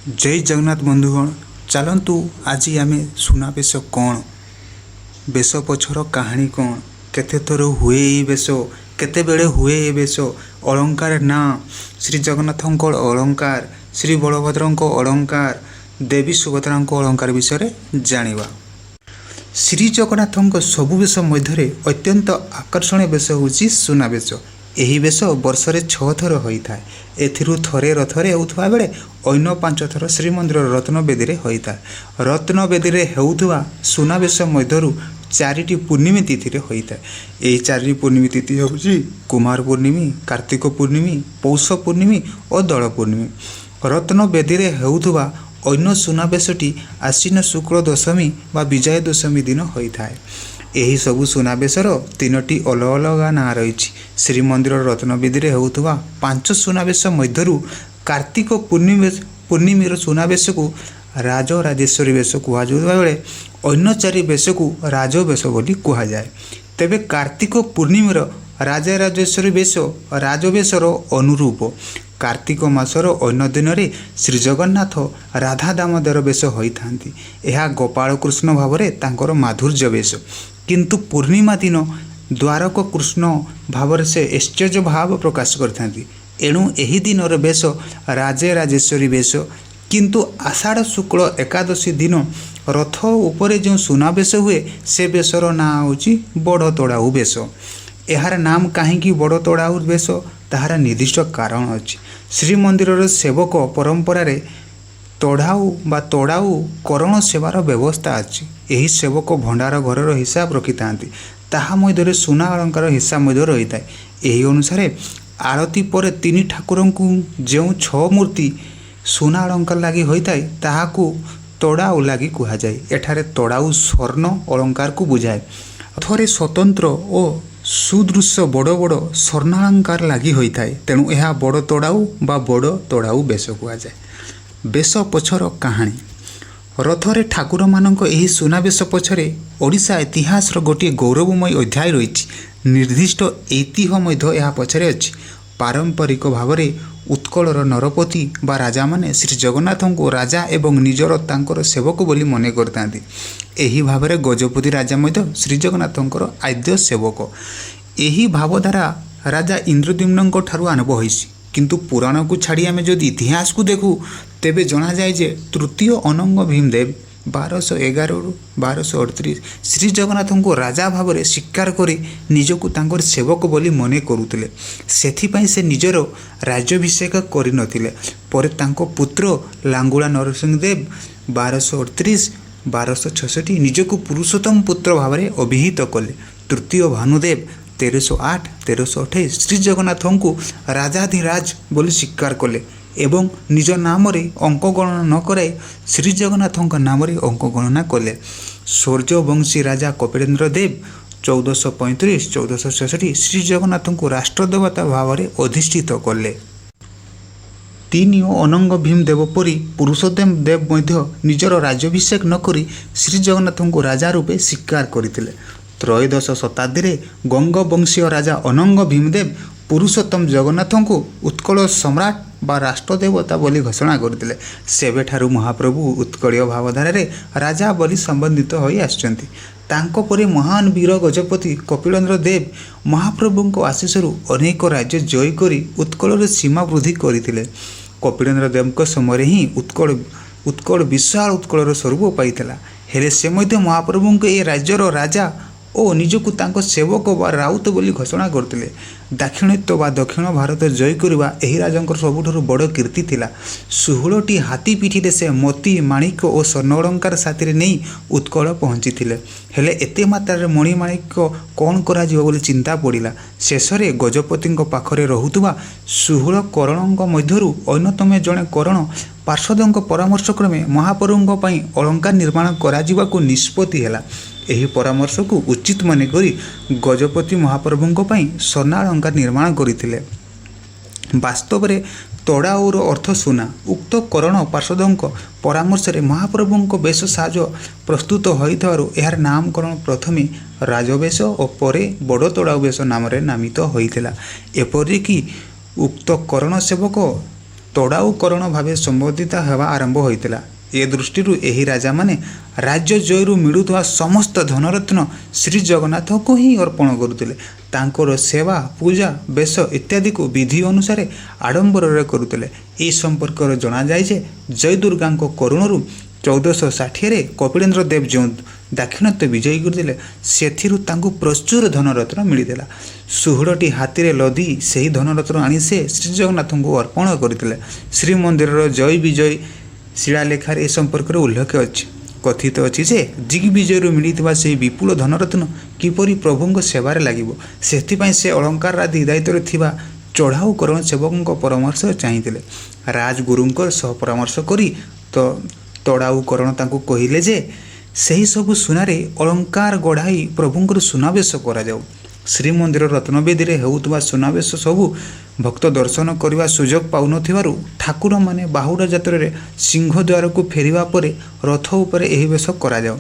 ଜୟ ଜଗନ୍ନାଥ ବନ୍ଧୁଗଣ, ଚାଲନ୍ତୁ ଆଜି ଆମେ ସୁନାବେଶ କ'ଣ, ବେଶ ପଛର କାହାଣୀ କ'ଣ, କେତେଥର ହୁଏ ଏଇ ବେଶ, କେତେବେଳେ ହୁଏ ଏ ବେଶ, ଅଳଙ୍କାର ନାଁ, ଶ୍ରୀ ଜଗନ୍ନାଥଙ୍କ ଅଳଙ୍କାର, ଶ୍ରୀ ବଳଭଦ୍ରଙ୍କ ଅଳଙ୍କାର, ଦେବୀ ସୁଭଦ୍ରାଙ୍କ ଅଳଙ୍କାର ବିଷୟରେ ଜାଣିବା। ଶ୍ରୀ ଜଗନ୍ନାଥଙ୍କ ସବୁ ବେଶ ମଧ୍ୟରେ ଅତ୍ୟନ୍ତ ଆକର୍ଷଣୀୟ ବେଶ ହେଉଛି ସୁନାବେଶ। ଏହି ବେଶ ବର୍ଷରେ 6 ଥର ହୋଇଥାଏ। ଏଥିରୁ ଥରେ ରଥରେ ହେଉଥିବା ବେଳେ ଅନ୍ୟ 5 ଥର ଶ୍ରୀମନ୍ଦିରର ରତ୍ନବେଦୀରେ ହୋଇଥାଏ। ରତ୍ନବେଦୀରେ ହେଉଥିବା ସୁନାବେଶ ମଧ୍ୟରୁ 4ଟି ପୂର୍ଣ୍ଣିମୀ ତିଥିରେ ହୋଇଥାଏ। ଏହି 4ଟି ପୂର୍ଣ୍ଣିମୀ ତିଥି ହେଉଛି କୁମାର ପୂର୍ଣ୍ଣିମୀ, କାର୍ତ୍ତିକ ପୂର୍ଣ୍ଣିମୀ, ପୌଷ ପୂର୍ଣ୍ଣିମୀ ଓ ଦୋଳ ପୂର୍ଣ୍ଣିମୀ। ରତ୍ନବେଦୀରେ ହେଉଥିବା ଅନ୍ୟ ସୁନାବେଶଟି ଆଶ୍ୱିନ ଶୁକ୍ଳ ଦଶମୀ ବା ବିଜୟା ଦଶମୀ ଦିନ ହୋଇଥାଏ। ଏହି ସବୁ ସୁନାବେଶର 3ଟି ଅଲଗା ଅଲଗା ନାଁ ରହିଛି। ଶ୍ରୀମନ୍ଦିରର ରତ୍ନବେଦୀରେ ହେଉଥିବା 5 ସୁନାବେଶ ମଧ୍ୟରୁ କାର୍ତ୍ତିକ ପୂର୍ଣ୍ଣିମୀର ସୁନାବେଶକୁ ରାଜରାଜେଶ୍ୱରୀ ବେଶ କୁହାଯାଉଥିବା ବେଳେ ଅନ୍ୟ 4 ବେଶକୁ ରାଜବେଶ ବୋଲି କୁହାଯାଏ। ତେବେ କାର୍ତ୍ତିକ ପୂର୍ଣ୍ଣିମୀର ରାଜରାଜେଶ୍ୱରୀ ବେଶ ରାଜବେଶର ଅନୁରୂପ। କାର୍ତ୍ତିକ ମାସର ଅନ୍ୟ ଦିନରେ ଶ୍ରୀଜଗନ୍ନାଥ ରାଧା ଦାମୋଦର ବେଶ ହୋଇଥାନ୍ତି। ଏହା ଗୋପାଳକୃଷ୍ଣ ଭାବରେ ତାଙ୍କର ମାଧୁର୍ଯ୍ୟ ବେଶ। କିନ୍ତୁ ପୂର୍ଣ୍ଣିମା ଦିନ ଦ୍ୱାରକ କୃଷ୍ଣ ଭାବରେ ସେ ଐଶ୍ୱର୍ଯ୍ୟ ଭାବ ପ୍ରକାଶ କରିଥାନ୍ତି। ଏଣୁ ଏହି ଦିନର ବେଶ ରାଜରାଜେଶ୍ୱରୀ ବେଶ। କିନ୍ତୁ ଆଷାଢ଼ ଶୁକ୍ଳ ଏକାଦଶୀ ଦିନ ରଥ ଉପରେ ଯେଉଁ ସୁନାବେଶ ହୁଏ, ସେ ବେଶର ନାଁ ହେଉଛି ବଡ଼ ତଡ଼ାଉ ବେଶ। ଏହାର ନାମ କାହିଁକି ବଡ଼ ତଡ଼ାଉ ବେଶ, ତାହାର ନିର୍ଦ୍ଦିଷ୍ଟ କାରଣ ଅଛି। ଶ୍ରୀମନ୍ଦିରର ସେବକ ପରମ୍ପରାରେ ତଢ଼ାଉ ବା ତଡ଼ାଉ କରଣ ସେବାର ବ୍ୟବସ୍ଥା ଅଛି। ଏହି ସେବକ ଭଣ୍ଡାର ଘରର ହିସାବ ରଖିଥାନ୍ତି। ତାହା ମଧ୍ୟରେ ସୁନା ଅଳଙ୍କାର ହିସାବ ମଧ୍ୟ ରହିଥାଏ। ଏହି ଅନୁସାରେ ଆଳତି ପରେ 3 ଠାକୁରଙ୍କୁ ଯେଉଁ 6 ମୂର୍ତ୍ତି ସୁନା ଅଳଙ୍କାର ଲାଗି ହୋଇଥାଏ, ତାହାକୁ ତଡ଼ାଉ ଲାଗି କୁହାଯାଏ। ଏଠାରେ ତଡ଼ାଉ ସ୍ୱର୍ଣ୍ଣ ଅଳଙ୍କାରକୁ ବୁଝାଏ। ଥରେ ସ୍ୱତନ୍ତ୍ର ଓ ସୁଦୃଶ୍ୟ ବଡ଼ ବଡ଼ ସ୍ୱର୍ଣ୍ଣାଳଙ୍କାର ଲାଗି ହୋଇଥାଏ। ତେଣୁ ଏହା ବଡ଼ ତଡ଼ାଉ ବା ବଡ଼ ତଡ଼ାଉ ବେଶ କୁହାଯାଏ। ବେଶ ପଛର କାହାଣୀ। ରଥରେ ଠାକୁରମାନଙ୍କ ଏହି ସୁନାବେଶ ପଛରେ ଓଡ଼ିଶା ଇତିହାସର ଗୋଟିଏ ଗୌରବମୟ ଅଧ୍ୟାୟ ରହିଛି। ନିର୍ଦ୍ଦିଷ୍ଟ ଐତିହ୍ୟ ମଧ୍ୟ ଏହା ପଛରେ ଅଛି। ପାରମ୍ପରିକ ଭାବରେ ଉତ୍କଳର ନରପତି ବା ରାଜାମାନେ ଶ୍ରୀ ଜଗନ୍ନାଥଙ୍କୁ ରାଜା ଏବଂ ନିଜର ତାଙ୍କର ସେବକ ବୋଲି ମନେ କରିଥାନ୍ତି। ଏହି ଭାବରେ ଗଜପତି ରାଜା ମଧ୍ୟ ଶ୍ରୀଜଗନ୍ନାଥଙ୍କର ଆଦ୍ୟ ସେବକ। ଏହି ଭାବଧାରା ରାଜା ଇନ୍ଦ୍ରଦ୍ୟୁମ୍ନଙ୍କ ଠାରୁ ଆରମ୍ଭ ହୋଇଛି। କିନ୍ତୁ ପୁରାଣକୁ ଛାଡ଼ି ଆମେ ଯଦି ଇତିହାସକୁ ଦେଖୁ, ତେବେ ଜଣାଯାଏ ଯେ ତୃତୀୟ ଅନଙ୍ଗ ଭୀମଦେବ 1211ରୁ 1238 ଶ୍ରୀଜଗନ୍ନାଥଙ୍କୁ ରାଜା ଭାବରେ ସ୍ୱୀକାର କରି ନିଜକୁ ତାଙ୍କର ସେବକ ବୋଲି ମନେ କରୁଥିଲେ। ସେଥିପାଇଁ ସେ ନିଜର ରାଜ୍ୟାଭିଷେକ କରିନଥିଲେ। ପରେ ତାଙ୍କ ପୁତ୍ର ଲାଙ୍ଗୁଳା ନରସିଂହ ଦେବ 1238 1266 ନିଜକୁ ପୁରୁଷୋତ୍ତମ ପୁତ୍ର ଭାବରେ ଅଭିହିତ କଲେ। ତୃତୀୟ ଭାନୁଦେବ 1308 1328 ଶ୍ରୀଜଗନ୍ନାଥଙ୍କୁ ରାଜାଧିରାଜ ବୋଲି ସ୍ୱୀକାର କଲେ ଏବଂ ନିଜ ନାମରେ ଅଙ୍କ ଗଣନା ନ କରାଇ ଶ୍ରୀଜଗନ୍ନାଥଙ୍କ ନାମରେ ଅଙ୍କ ଗଣନା କଲେ। ସୂର୍ଯ୍ୟବଂଶୀ ରାଜା କପିଳେନ୍ଦ୍ର ଦେବ 1435 1466 ଶ୍ରୀଜଗନ୍ନାଥଙ୍କୁ ରାଷ୍ଟ୍ରଦେବତା ଭାବରେ ଅଧିଷ୍ଠିତ କଲେ। 3 ଓ ଅନଙ୍ଗ ଭୀମ ଦେବ ପରି ପୁରୁଷୋତ୍ତମ ଦେବ ମଧ୍ୟ ନିଜର ରାଜ୍ୟାଭିଷେକ ନକରି ଶ୍ରୀଜଗନ୍ନାଥଙ୍କୁ ରାଜା ରୂପେ ସ୍ୱୀକାର କରିଥିଲେ। ତ୍ରୟୋଦଶ ଶତାବ୍ଦୀରେ ଗଙ୍ଗବଂଶୀୟ ରାଜା ଅନଙ୍ଗ ଭୀମଦେବ ପୁରୁଷୋତ୍ତମ ଜଗନ୍ନାଥଙ୍କୁ ଉତ୍କଳ ସମ୍ରାଟ ବା ରାଷ୍ଟ୍ରଦେବତା ବୋଲି ଘୋଷଣା କରିଥିଲେ। ସେବେଠାରୁ ମହାପ୍ରଭୁ ଉତ୍କଳୀୟ ଭାବଧାରାରେ ରାଜା ବୋଲି ସମ୍ବନ୍ଧିତ ହୋଇ ଆସିଛନ୍ତି। ତାଙ୍କ ପରେ ମହାନ ବୀର ଗଜପତି କପିଳେନ୍ଦ୍ର ଦେବ ମହାପ୍ରଭୁଙ୍କ ଆଶିଷରୁ ଅନେକ ରାଜ୍ୟ ଜୟ କରି ଉତ୍କଳର ସୀମା ବୃଦ୍ଧି କରିଥିଲେ। କପିଳେନ୍ଦ୍ର ଦେବଙ୍କ ସମୟରେ ହିଁ ଉତ୍କଳ ବିଶାଳ ଉତ୍କଳର ସ୍ୱରୂପ ପାଇଥିଲା। ହେଲେ ସେ ମଧ୍ୟ ମହାପ୍ରଭୁଙ୍କ ଏ ରାଜ୍ୟର ରାଜା ଓ ନିଜକୁ ତାଙ୍କ ସେବକ ବା ରାଉତ ବୋଲି ଘୋଷଣା କରିଥିଲେ। ଦାକ୍ଷିଣାତ୍ୟ ବା ଦକ୍ଷିଣ ଭାରତ ଜୟ କରିବା ଏହି ରାଜାଙ୍କର ସବୁଠାରୁ ବଡ଼ କୀର୍ତ୍ତି ଥିଲା। 16ଟି ହାତୀ ପିଠିରେ ସେ ମୋତି, ମାଣିକ ଓ ସ୍ୱର୍ଣ୍ଣ ଅଳଙ୍କାର ସାଥିରେ ନେଇ ଉତ୍କଳ ପହଞ୍ଚିଥିଲେ। ହେଲେ ଏତେ ମାତ୍ରାରେ ମଣିମାଣିକ କ'ଣ କରାଯିବ ବୋଲି ଚିନ୍ତା ପଡ଼ିଲା। ଶେଷରେ ଗଜପତିଙ୍କ ପାଖରେ ରହୁଥିବା 16 କରଣଙ୍କ ମଧ୍ୟରୁ ଅନ୍ୟତମ ଜଣେ କରଣ ପାର୍ଷଦଙ୍କ ପରାମର୍ଶକ୍ରମେ ମହାପ୍ରଭୁଙ୍କ ପାଇଁ ଅଳଙ୍କାର ନିର୍ମାଣ କରାଯିବାକୁ ନିଷ୍ପତ୍ତି ହେଲା। ଏହି ପରାମର୍ଶକୁ ଉଚିତ ମନେକରି ଗଜପତି ମହାପ୍ରଭୁଙ୍କ ପାଇଁ ସ୍ୱର୍ଣ୍ଣାଳଙ୍କାର ନିର୍ମାଣ କରିଥିଲେ। ବାସ୍ତବରେ ତଡ଼ାଉର ଅର୍ଥ ସୁନା। ଉକ୍ତ କରଣ ପାର୍ଷଦଙ୍କ ପରାମର୍ଶରେ ମହାପ୍ରଭୁଙ୍କ ବେଶ ସାଜ ପ୍ରସ୍ତୁତ ହୋଇଥିବାରୁ ଏହାର ନାମକରଣ ପ୍ରଥମେ ରାଜବେଶ ଓ ପରେ ବଡ଼ ତଡ଼ାଉ ବେଶ ନାମରେ ନାମିତ ହୋଇଥିଲା। ଏପରିକି ଉକ୍ତ କରଣ ସେବକ ତଡ଼ାଉକରଣ ଭାବେ ସମ୍ବୋଧିତ ହେବା ଆରମ୍ଭ ହୋଇଥିଲା। ଏ ଦୃଷ୍ଟିରୁ ଏହି ରାଜାମାନେ ରାଜ୍ୟ ଜୟରୁ ମିଳୁଥିବା ସମସ୍ତ ଧନରତ୍ନ ଶ୍ରୀଜଗନ୍ନାଥଙ୍କୁ ହିଁ ଅର୍ପଣ କରୁଥିଲେ। ତାଙ୍କର ସେବା, ପୂଜା, ବେଶ ଇତ୍ୟାଦିକୁ ବିଧି ଅନୁସାରେ ଆଡ଼ମ୍ବରରେ କରୁଥିଲେ। ଏ ସମ୍ପର୍କରେ ଜଣାଯାଏ ଯେ ଜୟଦୁର୍ଗାଙ୍କ କରୁଣରୁ 1460ରେ କପିଳେନ୍ଦ୍ର ଦେବ ଯେଉଁ ଦାକ୍ଷିଣାତ୍ୟ ବିଜୟ କରିଥିଲେ, ସେଥିରୁ ତାଙ୍କୁ ପ୍ରଚୁର ଧନରତ୍ନ ମିଳିଥିଲା। 16ଟି ହାତୀରେ ଲଦି ସେହି ଧନରତ୍ନ ଆଣି ସେ ଶ୍ରୀଜଗନ୍ନାଥଙ୍କୁ ଅର୍ପଣ କରିଥିଲେ। ଶ୍ରୀମନ୍ଦିରର ଜୟ ବିଜୟ ଶିଳାଲେଖାରେ ଏ ସମ୍ପର୍କରେ ଉଲ୍ଲେଖ ଅଛି। କଥିତ ଅଛି ଯେ ଦିଗ୍ବିଜୟରୁ ମିଳିଥିବା ସେହି ବିପୁଳ ଧନରତ୍ନ କିପରି ପ୍ରଭୁଙ୍କ ସେବାରେ ଲାଗିବ, ସେଥିପାଇଁ ସେ ଅଳଙ୍କାର ଆଦି ଦାୟିତ୍ୱରେ ଥିବା ଚଢ଼ାଉ କରଣ ସେବକଙ୍କ ପରାମର୍ଶ ଚାହିଁଥିଲେ। ରାଜଗୁରୁଙ୍କ ସହ ପରାମର୍ଶ କରି ତ ତଡ଼ାଉ କରଣ ତାଙ୍କୁ କହିଲେ ଯେ ସେହି ସବୁ ସୁନାରେ ଅଳଙ୍କାର ଗଢ଼ାଇ ପ୍ରଭୁଙ୍କର ସୁନାବେଶ କରାଯାଉ। ଶ୍ରୀମନ୍ଦିର ରତ୍ନବେଦୀରେ ହେଉଥିବା ସୁନାବେଶ ସବୁ ଭକ୍ତ ଦର୍ଶନ କରିବା ସୁଯୋଗ ପାଉନଥିବାରୁ ଠାକୁରମାନେ ବାହୁଡ଼ା ଯାତ୍ରାରେ ସିଂହଦ୍ୱାରକୁ ଫେରିବା ପରେ ରଥ ଉପରେ ଏହି ବେଶ କରାଯାଉ।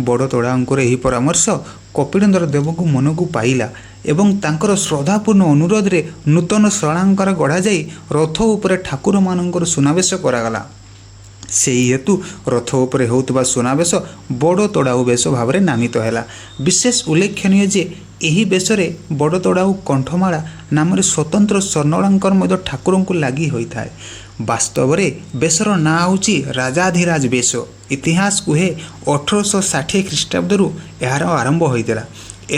ବଡ଼ ତଡ଼ାଉଙ୍କର ଏହି ପରାମର୍ଶ କପିଳେନ୍ଦ୍ର ଦେବଙ୍କୁ ମନକୁ ପାଇଲା ଏବଂ ତାଙ୍କର ଶ୍ରଦ୍ଧାପୂର୍ଣ୍ଣ ଅନୁରୋଧରେ ନୂତନ ସ୍ୱର୍ଣ୍ଣାଳଙ୍କାର ଗଢ଼ାଯାଇ ରଥ ଉପରେ ଠାକୁରମାନଙ୍କର ସୁନାବେଶ କରାଗଲା। ସେହି ହେତୁ ରଥ ଉପରେ ହେଉଥିବା ସୁନାବେଶ ବଡ଼ ତଡ଼ାଉ ବେଶ ଭାବରେ ନାମିତ ହେଲା। ବିଶେଷ ଉଲ୍ଲେଖନୀୟ ଯେ ଏହି ବେଶରେ ବଡ଼ ତଡ଼ାଉ କଣ୍ଠମାଳା ନାମରେ ସ୍ୱତନ୍ତ୍ର ସ୍ୱର୍ଣ୍ଣାଳଙ୍କାର ମଧ୍ୟ ଠାକୁରଙ୍କୁ ଲାଗି ହୋଇଥାଏ। ବାସ୍ତବରେ ବେଶର ନାଁ ହେଉଛି ରାଜାଧିରାଜ ବେଶ। ଇତିହାସ କୁହେ 1860 ଖ୍ରୀଷ୍ଟାବ୍ଦରୁ ଏହାର ଆରମ୍ଭ ହୋଇଥିଲା।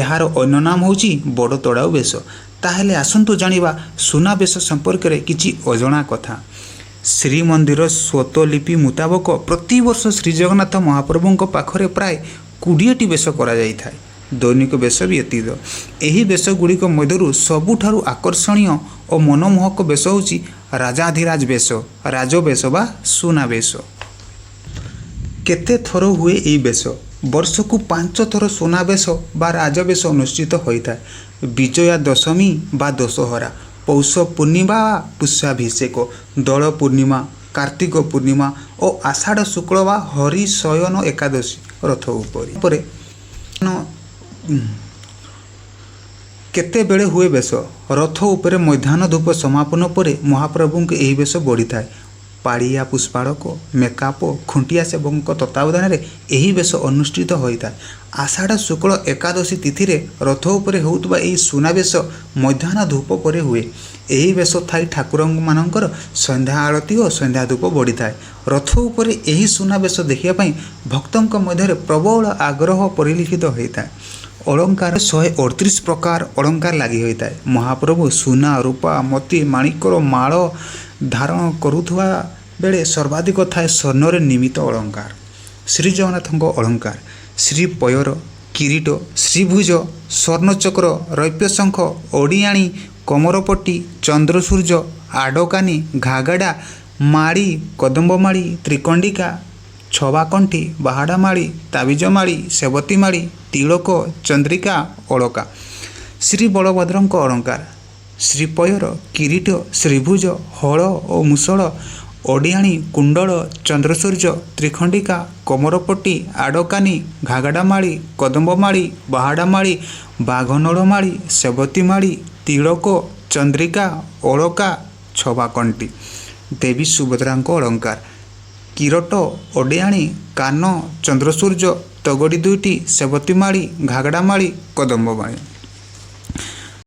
ଏହାର ଅନ୍ୟ ନାମ ହେଉଛି ବଡ଼ ତଡ଼ାଉ ବେଶ। ତାହେଲେ ଆସନ୍ତୁ ଜାଣିବା ସୁନାବେଶ ସମ୍ପର୍କରେ କିଛି ଅଜଣା କଥା। ଶ୍ରୀମନ୍ଦିର ସ୍ୱତ୍ତ୍ୱଲିପି ମୁତାବକ ପ୍ରତିବର୍ଷ ଶ୍ରୀଜଗନ୍ନାଥ ମହାପ୍ରଭୁଙ୍କ ପାଖରେ ପ୍ରାୟ 20ଟି ବେଶ କରାଯାଇଥାଏ, ଦୈନିକ ବେଶ ବ୍ୟତୀତ। ଏହି ବେଶଗୁଡ଼ିକ ମଧ୍ୟରୁ ସବୁଠାରୁ ଆକର୍ଷଣୀୟ ଓ ମନମୋହକ ବେଶ ହେଉଛି ରାଜାଧିରାଜ ବେଶ, ରାଜବେଶ ବା ସୁନାବେଶ। କେତେ ଥର ହୁଏ ଏହି ବେଶ? ବର୍ଷକୁ 5 ଥର ସୁନାବେଶ ବା ରାଜବେଶ ଅନୁଷ୍ଠିତ ହୋଇଥାଏ। ବିଜୟା ଦଶମୀ ବା ଦଶହରା, ପୌଷ ପୂର୍ଣ୍ଣିମା ବା ପୁଷ୍ୟାଭିଷେକ, ଦୋଳ ପୂର୍ଣ୍ଣିମା, କାର୍ତ୍ତିକ ପୂର୍ଣ୍ଣିମା ଓ ଆଷାଢ଼ ଶୁକ୍ଳ ବା ହରିଶୟନ ଏକାଦଶୀ ରଥ ଉପରେ ପରେ। କେତେବେଳେ ହୁଏ ବେଶ? ରଥ ଉପରେ ମଧ୍ୟାହ୍ନ ଧୂପ ସମାପନ ପରେ ମହାପ୍ରଭୁଙ୍କ ଏହି ବେଶ ବଢ଼ିଥାଏ। ପାଳିଆ ପୁଷ୍ପାଳକ, ମେକାପ, ଖୁଣ୍ଟିଆ ସେବକଙ୍କ ତତ୍ତ୍ୱାବଧାନରେ ଏହି ବେଶ ଅନୁଷ୍ଠିତ ହୋଇଥାଏ। ଆଷାଢ଼ ଶୁକ୍ଳ ଏକାଦଶୀ ତିଥିରେ ରଥ ଉପରେ ହେଉଥିବା ଏହି ସୁନାବେଶ ମଧ୍ୟାହ୍ନ ଧୂପ ପରେ ହୁଏ। ଏହି ବେଶ ଥାଇ ଠାକୁରମାନଙ୍କର ସନ୍ଧ୍ୟା ଆଳତି ଓ ସନ୍ଧ୍ୟା ଧୂପ ବଢ଼ିଥାଏ। ରଥ ଉପରେ ଏହି ସୁନାବେଶ ଦେଖିବା ପାଇଁ ଭକ୍ତଙ୍କ ମଧ୍ୟରେ ପ୍ରବଳ ଆଗ୍ରହ ପରିଲକ୍ଷିତ ହୋଇଥାଏ। ଅଳଙ୍କାର 138 ପ୍ରକାର ଅଳଙ୍କାର ଲାଗି ହୋଇଥାଏ। ମହାପ୍ରଭୁ ସୁନା, ରୂପା, ମୋତି, ମାଣିକର ମାଳ ଧାରଣ କରୁଥିବା ବେଳେ ସର୍ବାଧିକ ଥାଏ ସ୍ୱର୍ଣ୍ଣରେ ନିର୍ମିତ ଅଳଙ୍କାର। ଶ୍ରୀଜଗନ୍ନାଥଙ୍କ ଅଳଙ୍କାର: ଶ୍ରୀପୟର, କିରୀଟ, ଶ୍ରୀଭୁଜ, ସ୍ୱର୍ଣ୍ଣଚକ୍ର, ରୌପ୍ୟ ଶଙ୍ଖ, ଓଡ଼ିଆଣୀ, କମରପଟି, ଚନ୍ଦ୍ରସୂର୍ଯ୍ୟ, ଆଡ଼କାନି, ଘାଗଡ଼ା ମାଳି, କଦମ୍ବମାଳି, ତ୍ରିକଣ୍ଡିକା, ଛବାକଣ୍ଠି, ବାହାଡ଼ାମାଳି, ତାବିଜମାଳି, ସେବତୀମାଳି, ତିଳକ, ଚନ୍ଦ୍ରିକା, ଅଳକା। ଶ୍ରୀ ବଳଭଦ୍ରଙ୍କ ଅଳଙ୍କାର: ଶ୍ରୀପୟର, କିରୀଟ, ଶ୍ରୀଭୁଜ, ହଳ ଓ ମୁଷଳ, ଓଡ଼ିଆଣୀ, କୁଣ୍ଡଳ, ଚନ୍ଦ୍ରସୂର୍ଯ୍ୟ, ତ୍ରିଖଣ୍ଡିକା, କମରପଟି, ଆଡ଼କାନି, ଘାଗଡ଼ାମାଳି, କଦମ୍ବମାଳି, ବାହାଡ଼ାମାଳି, ବାଘନଳମାଳି, ସେବତୀମାଳି, ତିଳକ, ଚନ୍ଦ୍ରିକା, ଅଳକା, ଛବାକଣ୍ଠି। ଦେବୀ ସୁଭଦ୍ରାଙ୍କ ଅଳଙ୍କାର: କିରଟ, ଓଡ଼ିଆଣୀ, କାନ, ଚନ୍ଦ୍ରସୂର୍ଯ୍ୟ, ତଗଡ଼ି ଦୁଇଟି, ସେବତୀମାଳି, ଘାଗଡ଼ାମାଳି, କଦମ୍ବମାଳି।